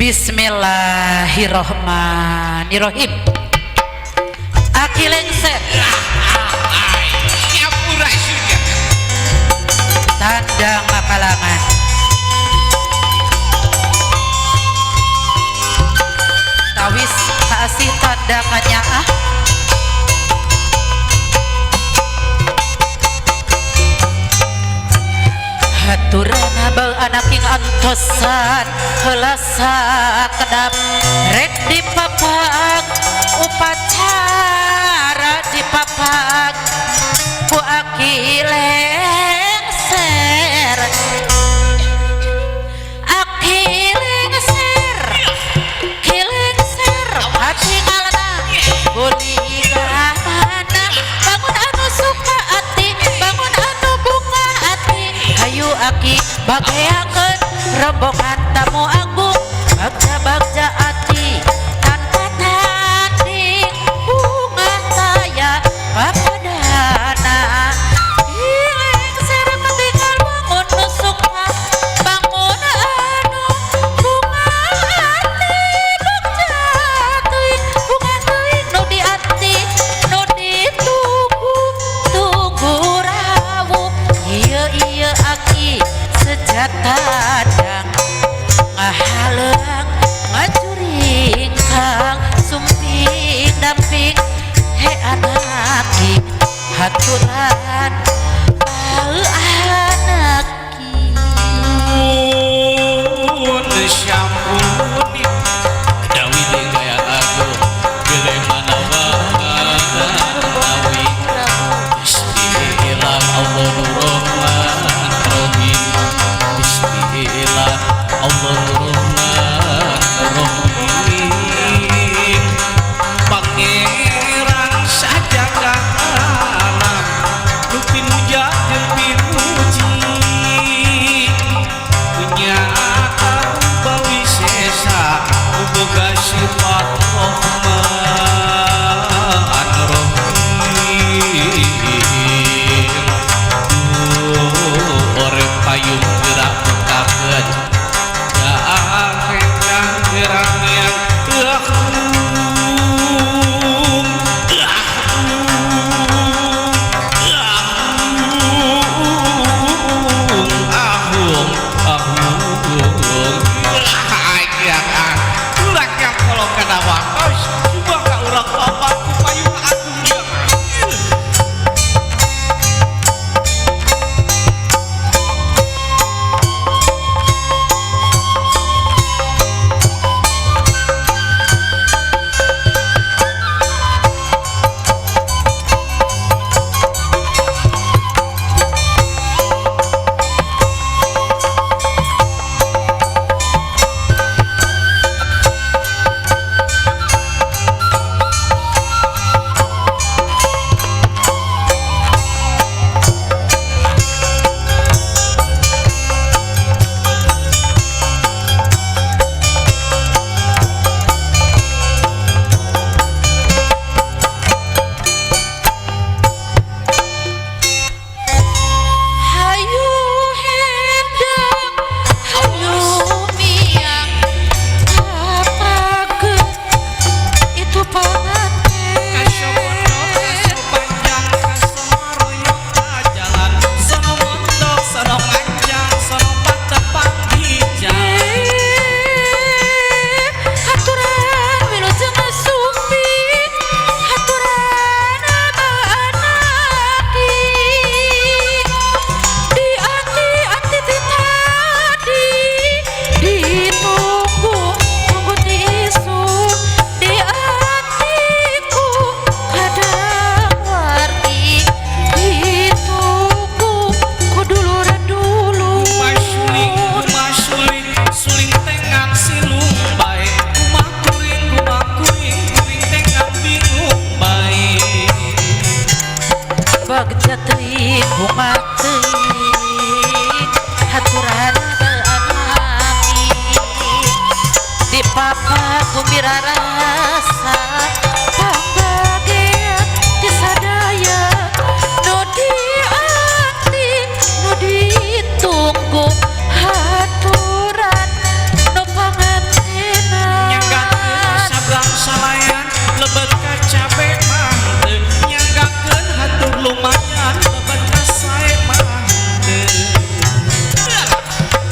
Bismillahirrohmanirrohim. Aki lengser tandang makalangan tawis kaasih tanda kanyaah haturana bal anaking antosan heula sakedap rek dipapak upacara dipapak ku aki lengser aki lengser ki lengser hati ngalana buligana bangun anu suka ati bangun anu bunga ati hayu aki bageakeun rombongan tamu agung bagja-bagja ati tanpa tanding bunga saya papadana lengser ketinggal bangun nu suka bangun anu bunga ati bagja teuing bunga teuing nu di ati nu ditunggu tunggu rawuh ieu ieu aki sejatadang ngahaleuang ngajuringkang sumping damping he anaki haturan bau anaki Syampuni Dawi gaya aku gede mana Dawi Bismillah Allahurrahmanirrahim Bismillah Allahurrahmanirrahim Pangeran sajaga alam nu pinuja jeung pinuji nyata bawi sesa boga sifat Rahman Rahim orek payung gerak mekakeun daang gerang yang ahung ahung rakyat kalau kada watos coba ka urang bapak ku payung agung Hayu hendang hayu miang kapakeun itu panganten Panjang kasomaroyok jalan sono mondok sono panjang sono patepang hijau Haturan wilujeng sumping haturan anaki di ati-ati ti tadi ditunggu tunggu ti isuk di atiku kadang warti ditunggu ku duluran dulu Masuling masuling suling tengang silung bae kumakuring kumakuring kuring tengang bingung bae bagja teuing bunga teuing haturan anaki di papa gumira rasa pangbagean ti sadaya nu di ati nu ditunggu haturan nu panganten. Lumayan bebener sae mah henteu.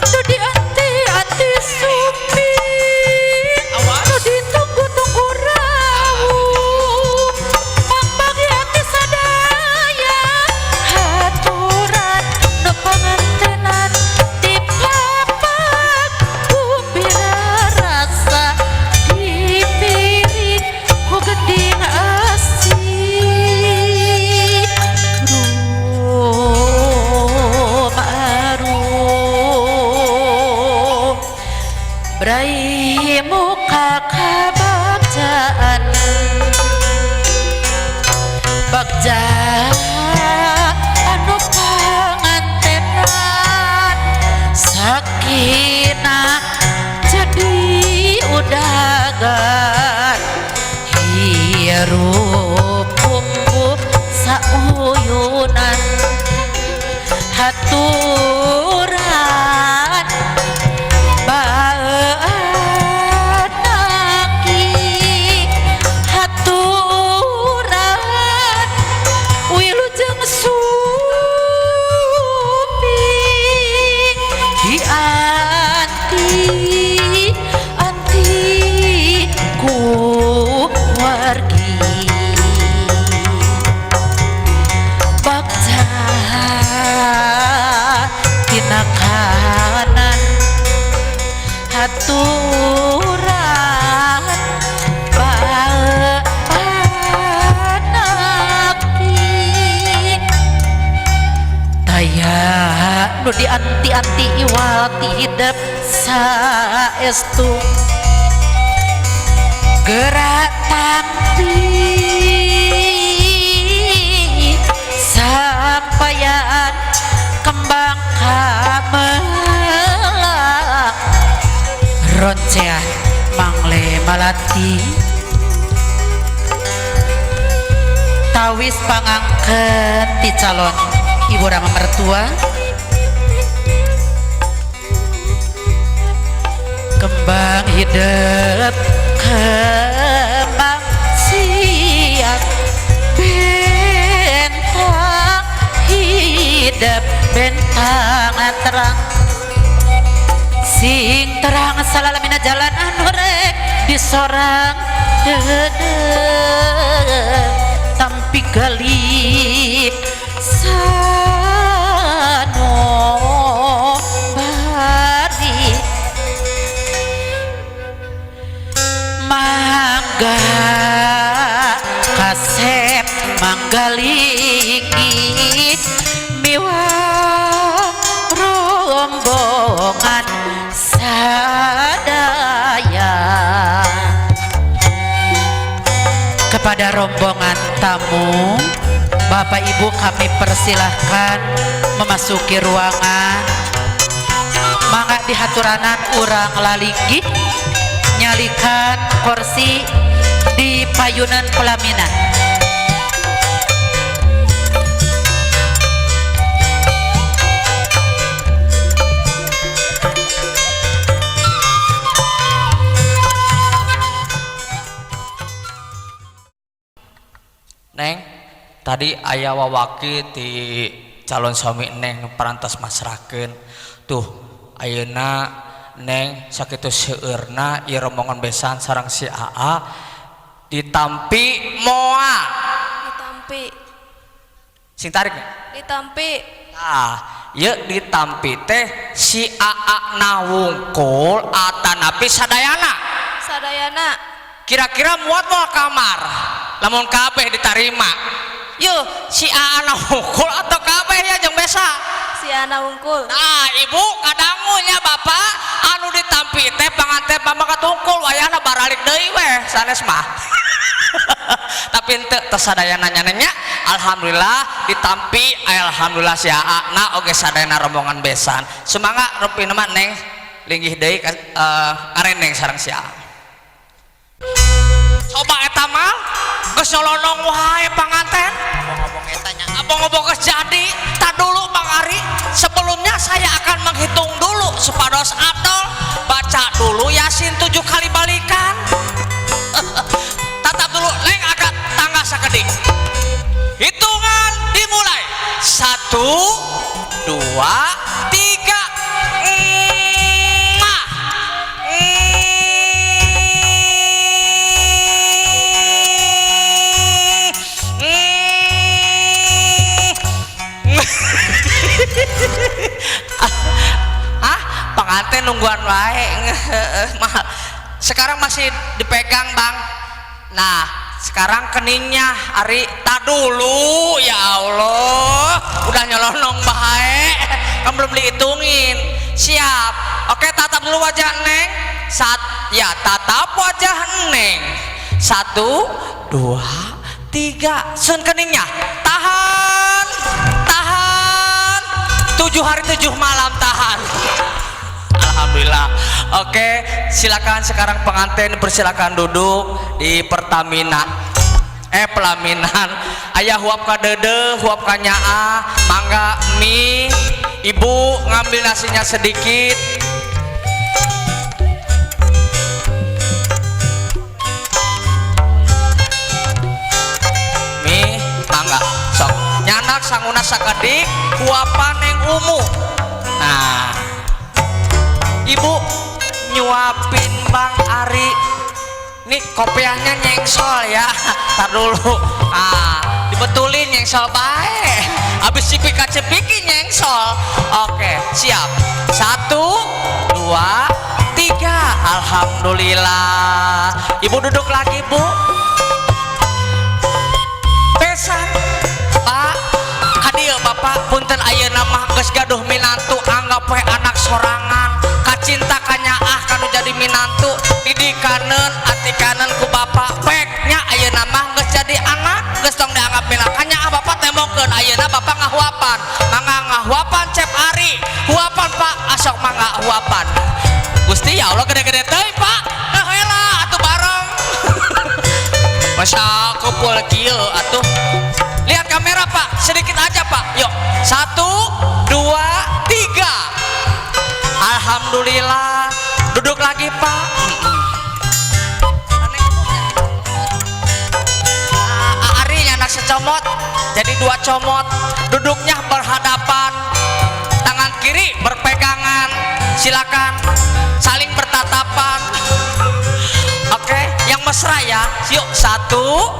Nu dianti-anti sumping, Awas. nu ditunggu-tunggu rawuh, mangbagi hati sadaya, haturan nu pangantenan dipapak gumbira rasa dipiring ku gending asih. Rum arum brai muka kabagjaan, bagja anu pangantenan sakinah jadi udagan, hirup pumbuh sauyunan, haturan baanaki, haturan wilujeng suping dianti anti ku wargi, bagja tina kanan, haturan baanaki, taya nu dianti-anti iwal ti hidep saestu gerak tampi sampaian kembang kamelak roncean mangle malati tawis pangangken ti calon ibu rama mertua, kembang hidup kembang siang bentang hidup bentang terang sing terang salalamina jalan anu rek disorang deudeuh tampi galih sanobari, mangga kasep mangga linggih miwah rombongan sadaya. Kepada rombongan tamu, Bapak Ibu kami persilahkan memasuki ruangan. Mangga dihaturanan urang lalinggih nyalikan kursi di payunan pelaminan. Neng, tadi aya wawaki ti calon suami Neng parantos masrahkeun. Tuh, ayeuna Neng sakitu seueurna ieu rombongan besan sareng si AA ditampi moa. Ditampi. Sing tarik nih. Ditampi. Nah, ieu ditampi teh si AA na wungkul atanapi sadayana. Sadayana. Kira-kira muat moal kamar? Lamun kabeh ditarima. Yeuh, si AA na wungkul atau kabeh ya jeung besa? Si AA na wungkul. Nah, ibu kadangu nya bapak anu ditampi teh panganten pamakat wungkul wayahna baralik deui weh sanes mah. Tapi henteu teu sadayana nya nya. Alhamdulillah ditampi, alhamdulillah si AA na oge sadayana rombongan besan. Sumangga rupina mah Neng linggih deui ngareneng sareng si AA. Coba eta mah geus nyolonong wae panganten. Ngomong eta nya. Abong-abong geus jadi. Tak dulu Bang Ari, sebelumnya saya akan menghitung dulu supados Abdul baca dulu Yasin 7 kali balikan. Tatap dulu, Neng agak tangga sakedik. Hitungan dimulai. 1, 2, 3. Mwah. Ah, pengantin nungguan wae. Mahal. Sekarang masih dipegang, Bang. Nah, sekarang keningnya Ari, tak dulu ya Allah, udah nyelonong bae, kan belum dihitungin. Siap. Oke, tatap dulu wajah Neng. Ya, tatap wajah Neng. 1, 2, 3. Sun keningnya. Tahan, tahan. 7 hari 7 malam tahan. Alhamdulillah. Oke, silakan sekarang pengantin persilakan duduk di Pertamina. Pelaminan. Ayah huap ka dede, huap ka nyaah, mangga mie. Ibu ngambil nasinya sedikit. Mie, mangga. Sok. Nyanak sanguna sakedik, huapan yang umu. Nah, ibu nyuapin Bang Ari. Nih kopiahnya nyengsol ya. Tar dulu. Ah, dibetulin nyengsol bae. Habis cipika cepiki nyengsol. Oke, siap. 1, 2, 3. Alhamdulillah. Ibu duduk lagi, Bu. Pesan, Pak. Kadieu Bapak punten ayeuna mah geus gaduh minantu, anggap we anak sorangan. Kacinta kanyaah kanu jadi minantu, didikaneun atikaneun ku bapak. Peknya ayeuna mah geus jadi anak, geus tong dianggap minantu. Kanyaah bapak temongkeun ayeuna bapak ngahuapan. Mangga ngahuapan Cep Ari. Huapan Pak, asok mangga huapan. Gusti ya Allah gede-gede teuing Pak. Nah heula atuh bareng. Masa kumpul kieu atuh. Lihat kamera Pak, sedikit aja Pak. Yuk, 1, 2, 3. Alhamdulillah. Duduk lagi Pak. Ari anak secomot, jadi 2 comot. Duduknya berhadapan, tangan kiri berpegangan. Silakan saling bertatapan. Oke, yang mesra ya. Yuk, 1.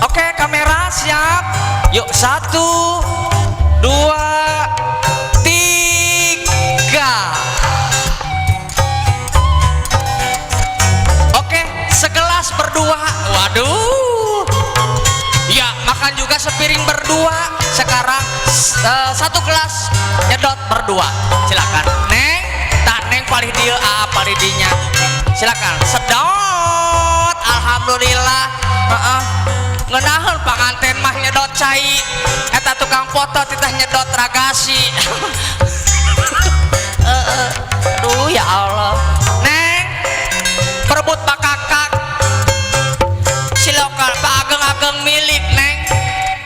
Oke, kamera siap. Yuk, 1, 2, 3. Oke, segelas berdua. Waduh. Ya, makan juga sepiring berdua. Sekarang 1 gelas nyedot berdua. Silakan. Neng, tak neng palih dia, aa palih dinya. Silakan. Sedot. Alhamdulillah. Heeh. Ngeunaheun panganten mah nyedot cai. Eta tukang foto titah nyedot ragasi. Aduh ya Allah. Neng, perebut bakakak. Silakan Pak Ageng-ageng milik Neng.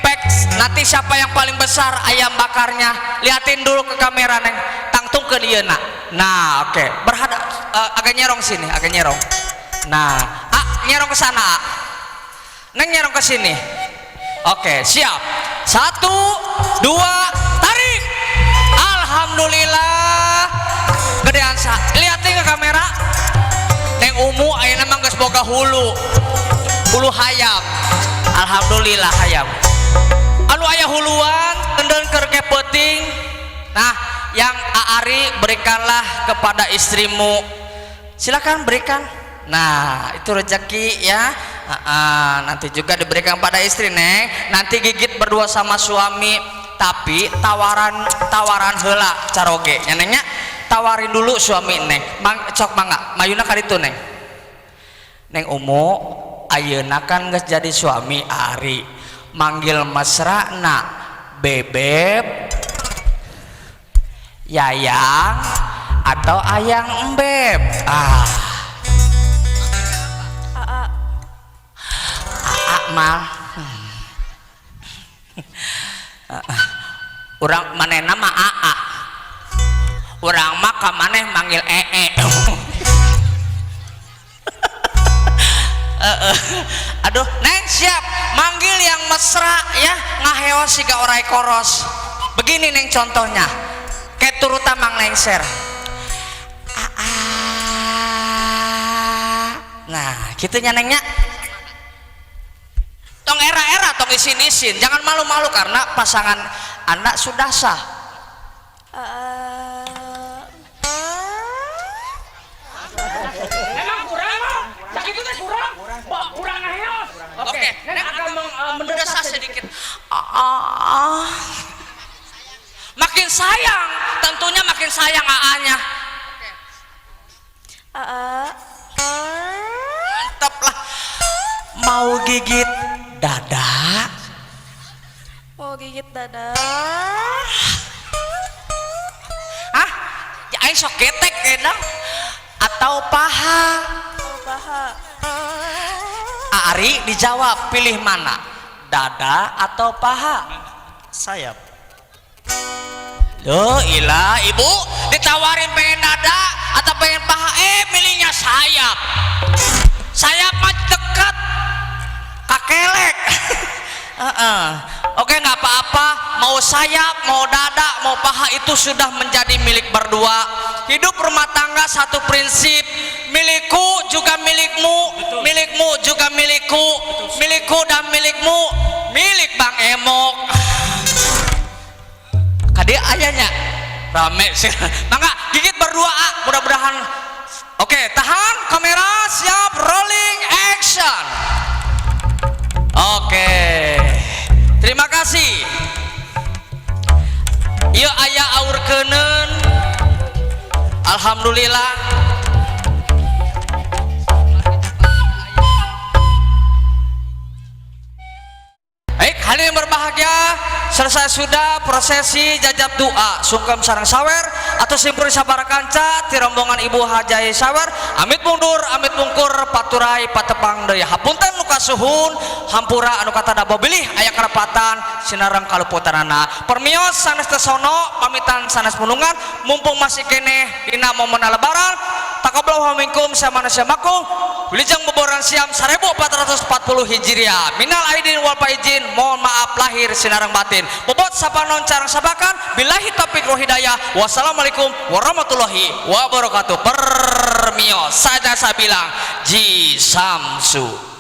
Pek, nanti siapa yang paling besar ayam bakarnya? Liatin dulu ke kamera Neng. Tangtung ke dia nak. Nah, oke. Berhadap agak nyerong sini, agak nyerong. Nah, nyerong ke sana. A. Neng nyerong ke sini. Oke, siap. 1, 2, tarik. Alhamdulillah. Gedean sa. Liatin ke kamera. Neng Umu ayeuna mah geus boga hulu. Hulu hayam. Alhamdulillah hayam. Anu aya huluan kendeun keur ke peuting. Nah, yang Aari berikanlah kepada istrimu. Silakan berikan. Nah, itu rezeki ya. Nanti juga diberikan pada istri Neng. Nanti gigit berdua sama suami. Tapi tawaran heula caroge. Nya Nengnya tawarin dulu suami Neng. Mang cok mangga, mayuna kaditu Neng. Neng Umu ayeuna kan geus jadi suami Ari. Manggil mesrana bebeb, yayang atau ayang embeb. Ah. Aa. Aa mal. Urang manehna mah aa. Urang mah ka maneh manggil ee. Aduh, Neng siap manggil yang mesra ya, ngaheos siga orai koros. Begini Neng contohnya, kayak turutan Mang Lengser. Nah, gitu nya Nengnya. Tong era-era, tong isin-isin, jangan malu-malu karena pasangan Anda sudah sah. Emang kurang mah? Sakitu teh kurang. Wah, kurang aheos. Oke, Neng agak mendesah sedikit. Ah. Makin sayang, tentunya makin sayang AA-nya. Aa. Mantap lah. Mau gigit dada? Mau gigit dada. Hah? Ya, aing sok ketek edang. Atau paha? Mau paha. Ari dijawab, pilih mana? Dada atau paha? Sayap. Loh, ilah ibu ditawarin pengen dada atau pengen paha, milihnya sayap. Sayap mah dekat kakelek. Heeh. Oke, nggak apa-apa, mau sayap, mau dada, mau paha itu sudah menjadi milik berdua. Hidup rumah tangga satu prinsip, milikku juga milikmu, milikmu juga milikku, milikku dan milikmu, milik Bang Emok. Kade ayahnya rame sih. Mangga gigit berdua ah, mudah-mudahan. Oke, tahan kamera, siap, rolling, action. Oke, terima kasih. Yuk aya aur kenen. Alhamdulillah. Baik, hadirin yang berbahagia, selesai sudah prosesi jajab doa sungkem sareng sawer atau simpuri sabara kanca ti rombongan Ibu Hajai Sawer. Amit mundur, amit mungkur, paturai patepang deui. Hapunten nu kasuhun, hampura anu katada bilih aya karepatan sinareng kaluputanana. Permios sanes tesono, pamitan sanes munungan, mumpung masih keneh dina momen lebaran. Taqabbalallahu minkum sama makum. Wilujeng boboran siam 1440 Hijriah. Minal aidin wal faizin, mohon maaf lahir sinareng batin. Bobot sapanon carang sabakan, billahi taufiq wal hidayah. Wassalamualaikum warahmatullahi wabarakatuh. Permios saja saya bilang Ji Samsu.